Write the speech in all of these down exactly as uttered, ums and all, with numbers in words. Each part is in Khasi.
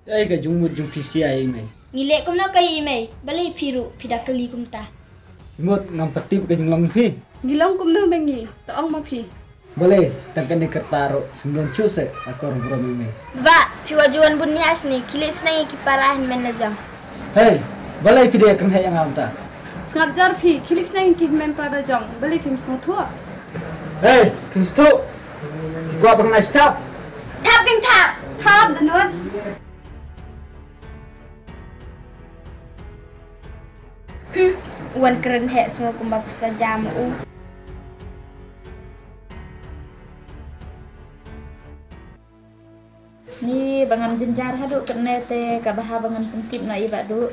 Ai ka jingmut jong phi sia i mei. Ngi leh kumno ka i mei, balei phi ruh phi da kylli kumta. Mut ngam pat tip ka jinglong phi. Ngi long kumno mei ngi, to ong ma phi. Balei tang kane ka rta ruh ym don shuh seh akor burom i mei. Bah, phi wa ju wan bun ïa sni, khie leit sneng ïa ki para hynmen la jong. Hei, balei phi dei kynheh ïa nga mynta. Sngap jar phi, khie leit sneng ïa ki hynmen para da jong, balei phim sngewthuh. Hei, phim sngewthuh. Ki kwah ba ngan ai thap. Thap kin thap. Thap da nud. Hmm, u wan kren heh sngew kumba pisa jam u. Ni ba ngan jynjar haduh katne te ka bha ba ngan pyntip noh i Bah Duh.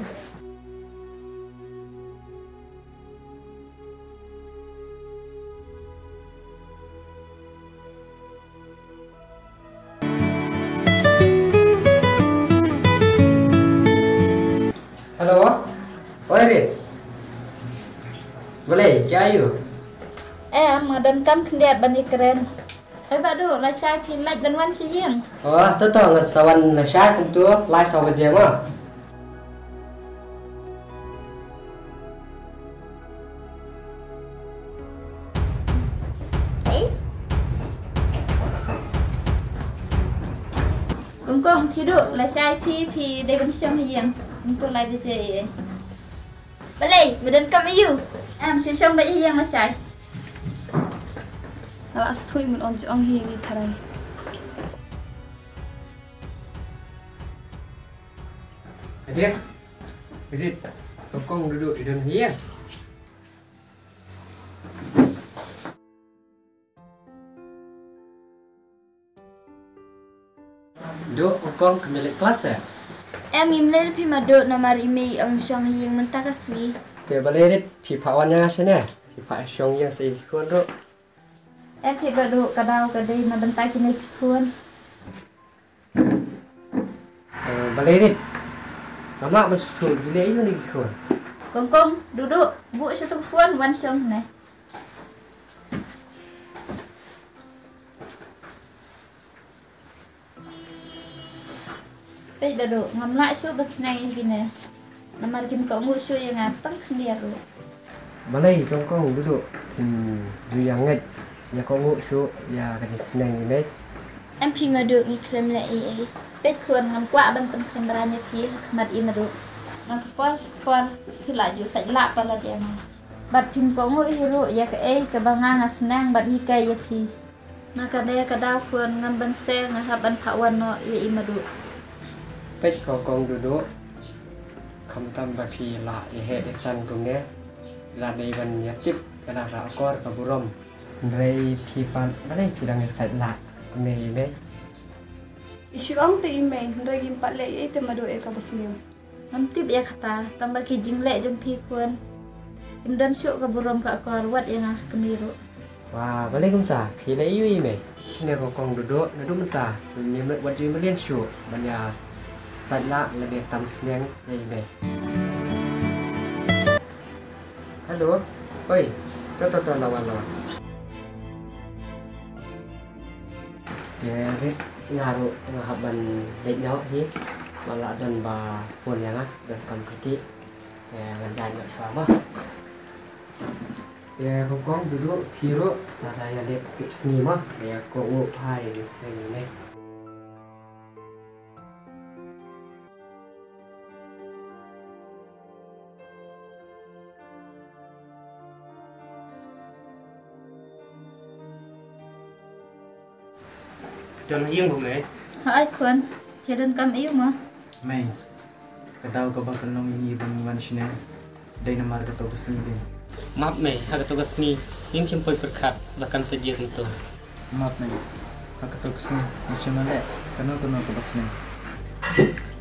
Hello. Oi Rit. Balei, jia aiu? Em, nga donkam khyndiat ban ïakren. Oi Bah Duh, lashai phim lait ban wan sha ïing? Oh, to to, ngan sa wan lashai kumto, lai saw baje mo. Ei. Kong Kong, thied duh, lashai phi, phi dei ban shong ha ïing. Kumto lai baje ei. Balei, me donkam aiu? Em, shu shong beit ha ïing lashai. Nga la sngewthuh mut ong jong hi ngi tharai. Ade, Rit, Kong Kong Duh Duh i don hi ïa. Duh, Kong Kong, ka me leit klas eh? Em, ngim leit phi Madu, namar i mei i ong shong ha ïing mynta ka sngi. Te balei Rit, phi phah wan ïa nga shane? Phi phah shong ïing sa ïa ki khun ruh. Em phi Bah Duh, ka daw ka dei na bynta kine ki khun. Eh, balei Rit? Ngam lah ban shu shu jylliew ïa une ki khun. Kong Kong, Duh Duh, buh sha tu ka phone, wan shong ne. Peit Bah Duh, ngam lah shuh ban sneng ïa kine. Namar kim kohnguh shuh ïa nga tang khyndiat ruh. Balei Kong Kong Duh Duh, kim ju ïa ngeit ïa kohnguh shuh ïa ka jingsneng i mei? Em phi Madu, ngi khlem leh ei ei. Peit khun, ngam kwah ban pynkhlem briew ïa phi ha khmat i Madu. Na ka por sha ka por phi la ju sait lah palat ïa nga. Bad phim kohnguh hi ruh ïa kaei kaba nga nga sneng ban hikai ïa phi. Na kane ka daw khun, ngam banse nga hap ban phah wan noh ïa i Madu. Peit Kong Kong Duh Duh, khamtam ba phi la ïeheh ïasan kumne, la dei ban ïatip ka da ka akor ka burom. Hynrei phi pat balei phi dang ïa sait lah kumne i mei? I shu ong te i mei, hynrei ngim pat leh ei ei te Madu eh kaba sniew. Ngam tip ïa kata, tang ba ki jingleh jong phi khun, kim don shuh ka burom ka akor wat ïa nga kmie ruh. Wah, balei kumta, phi leh aiu i mei? Shane Kong Kong Duh Duh, naduh mynta ngim leh wat ju mlien shuh ban ïa sait lah lane tam sneng ïa i mei. Hello. Oi. To to to, la wan la wan. Te Rit, nga ruh nga hap ban leit noh hi. Ba la don ba phone ïa nga, donkam kti. Te ngan jan noh shuwa mo. Te Kong Kong Duh Duh, phi ruh sa da ïa leit tip sngi mo. Te kohnguh bha ïa ki sngi ne. Don ha ïing mo mei? Hooid khun, phi donkam aiu mo? Mei, ka daw kaba kynnoh ïa ngi ban wan shane dei namar kato ka sngi dei. Map mei, ha kato ka sngi ngim shym poi pyrkhat ba kan sa jia kumto. Map mei, ha kato ka sngi ngim shym leh kano kano kaba sneng.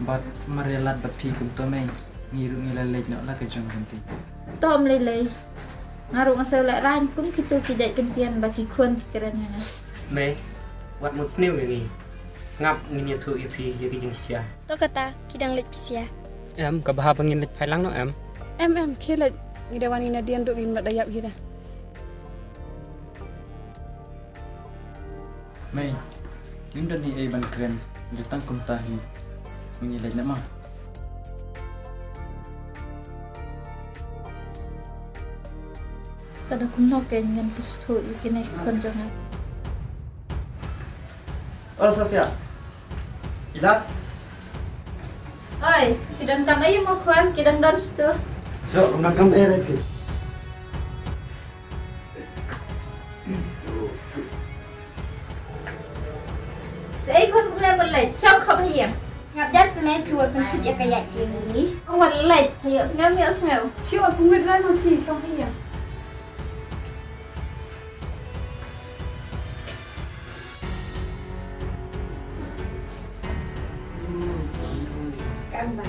Bad mar ïa lad bad phi kumto mei, ngi ruh ngi la leit noh la ka jong ka lynti. To ym lei lei. Nga ruh nga sngewlehrain kum kito ki jait kyntien ba ki khun ki kren ha nga. Mei, wat mut sniew ïa ngi. Sngap, ngin ïathuh ïa phi ïa ki jingshisha. To kata, ki dang leit phi sha? Em, ka bha ba ngin leit phai lang noh em. Em em, khie leit, ngi da wan ngi nadien ruh ngim lah da ïap hi da. Mei, ngim don hi ei ban kren. Ïa tang kumta hi. Ngin ïa leit noh ma. Sa da kumno kein ngan pynskhem ïa kine ki khun jong nga. Oh, Sofia. Ila? Oi, ki donkam aïu mo khun, ki dang don shatu. Sho, donkam eh, Reti. Sa ei khun, kum lei ban leit, shong khop ha ïing. Ngap jar sngewbha phi wat pynthut ïa ka ïaid ïing jong ngi. Ym wat leit, phi ïohsngew, ym ïohsngew. Shu wat pynthut rai ma phi, shong ha ïing. Kan ba.